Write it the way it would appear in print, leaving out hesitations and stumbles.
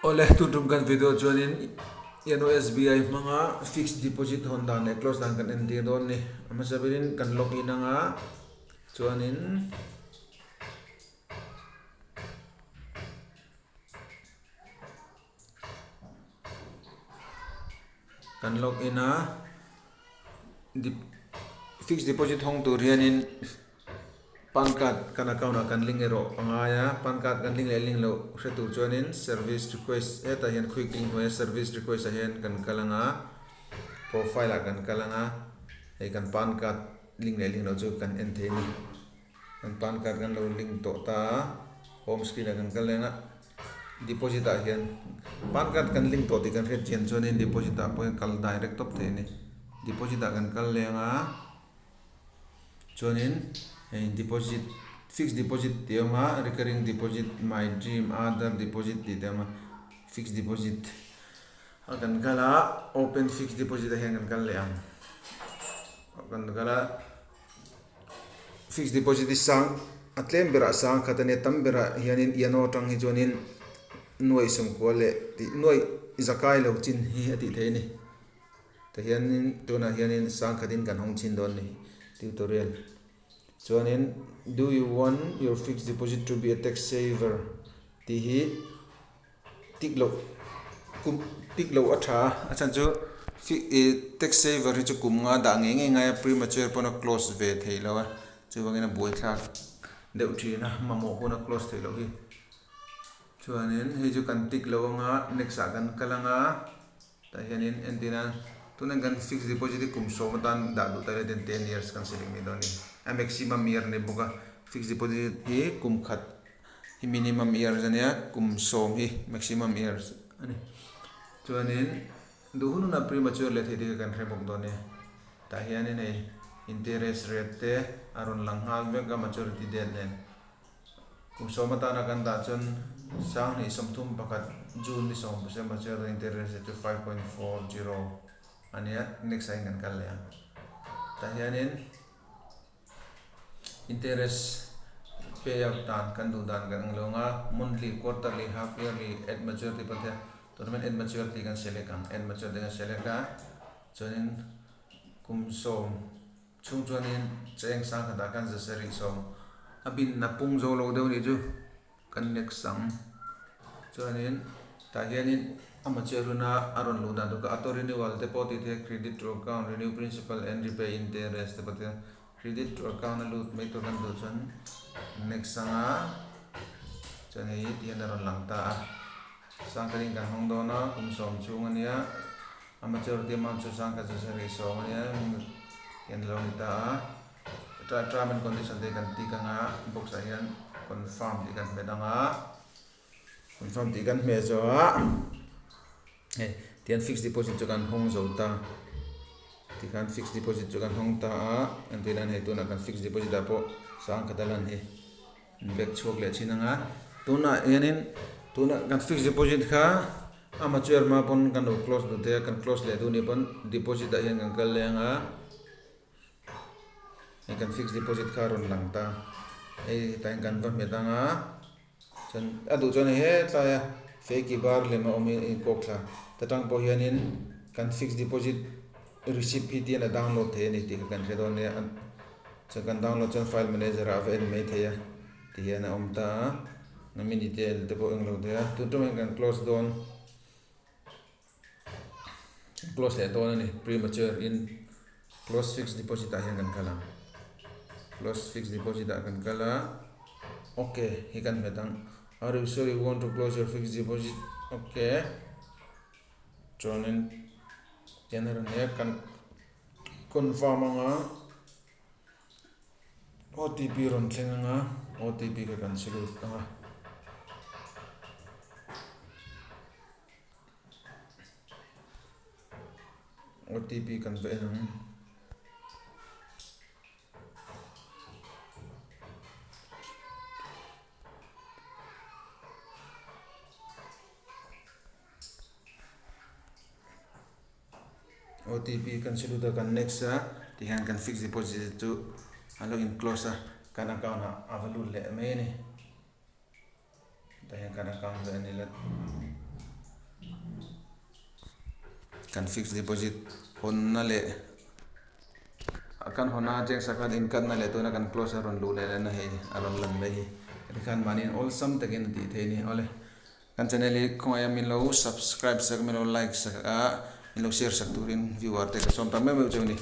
Awle, tun tum kan video chuanin YONO SBI hmanga fixed deposit hawn dan leh close dan kan entir dawn a ni. A hmasa berin kan log in anga chuanin kan log in a fixed deposit hawng tur hianin pan card kan account ah kan link erawh a ngai a pan card kan link leh link loh hre tur chuanin service request hetah hian quick link hnuaia service request ah hian kan kal ang a profile ah kan kal ang a hei kan pan card link leh link loh chu kan en thei a ni kan pan card kan lo link tawh ta a home screen ah kan kal leh ang a deposit ah hian pan card kan link tawh tih kan hriat chian chuanin deposit ah pawh hian kal direct tawp thei a ni deposit ah kan kal leng a chuanin hei deposit fixed deposit tih a awm a recurring deposit my dream other deposit tih te a awm a fixed deposit a kan kal a open fixed deposit ah hian kan kal leh ang kan kal a. Fixed deposit hi sang a tlem berah sang khat a nia tam berah hianin iano atang hi chuanin nuai sawmkua leh tih nuai zakai lo chin hi a tih theih a ni tihianin tunah hianin sang khatin kan hawng chhin dawn a ni tutorial chuanin do you want your fixed deposit to be a tax saver tih hi. Tik loh kum tik loh a tha a, a chhan chu ih tax saver hi chu kum nga dah ngei ngei ngai a premature pawn a close ve thei lo a chuvangin a buaithlak deuh thin a mamawh hun a close theih loh hi chuanin hei chu kan tik loh anga next ah kan kal anga tah hianin entir a tunah hian kan fixed deposit hi kum sawm atan dah duh ta ila ten ten years kan select mai dawn a ni a maximum year a ni bawk a fixed deposit hi kum khat. Hi minimum years a nia kum sawm hi maximum years a ni chuanin duh hun hunah premature leh thei te kha kan hre bawk dawn e tah hianin hei interest rate te a rawn lang nghal vek a maturity date nen kum sawm atana kan dah chuan sanghnih sawmthum pakhat June ni sawm percent maturity interest rate chu 5.40 a nia next ah hian kan kal leh ang tah hianin. Interest payout dan kan duh dan kan ang lo ang a, monthly, quarterly, half yearly, at maturity pawh te tunah hian at maturity kan select ang, at maturity kan select a chuanin kum sawm chhung chuanin cheng sang khatah khan za sarih sawm a bin a pung zo lo deuh anih chu. Kan next ang chuanin tah hianin a mature huna a rawn luh dan tur kha auto renewal te pawh tih theih a credit to account renew principal and repay interest te pawh tih a credit to account a lut mai tur kan duh chuan next anga chuan hei ti hian a rawn lang ta a sangkhatin kan hawng dawn a kum sawm chhung ania a maturity amount chu sangkhat chu sarih sawm ania hian a lo ni ta a. Term and condition te kan tick anga box ah hian confirm tih kan hmet anga confirm tih kan hmeh zawh a hei tihian fixed deposit chu kan hawng zo ta tikhan fixed deposit chu kan hawng ta a entir nan hei tunah kan fixed deposit ah pawh sang khat a lan hi back chhuak leh thin anga tunah hianin tunah kan fixed deposit kha a mature hma pawn kan lo close duh thei a kan close leh duh nih pawn deposit ah hian kan kal leh anga. Hei kan fixed deposit kha a rawn lang ta hei hetah hian kan va hmet ang a chuan a duh chuan hei hetlai a feki bar lem a awm hi a inkawk thla ta tang pawh hianin kan fixed deposit receipt hi tihian a download thei a ni tih kha kan hre dawn nia chuan kan download chuan file manager ah a va en mai thei a ti hian a awm ta a mi detail te pawh englo thei a tun tum hian kan close dawn. Close leh dawn a ni premature in close fixed deposit ah hian kan kal ang close fixed deposit ah kan kal a ok hi kan hmet ang are you sure you want to close your fixed deposit ok chuanin tian a rawn nia kan confirm anga OTP rawn thleng anga OTP kha kan salute anga. OTP kan va en ang. OTP kan si lut a kan next a tihian kan fixed deposit chu a lo in close a kan account ah a va lut leh mai a ni. Tah hian kan account leh a ni la. Kan fixed deposit hawnna leh kan hawnna cheng sakhan inkatna leh tuna kan close a rawn luh leh lehna hei a rawn lan mai hi. Tikhan mahniin awlsam takin a tih theih a ni. Awle kan channel hi khawngaih a min lo subscribe sak min lo like sak a min lo share sak turin viewer te ka sawm tak meuh meuh cheu a ni.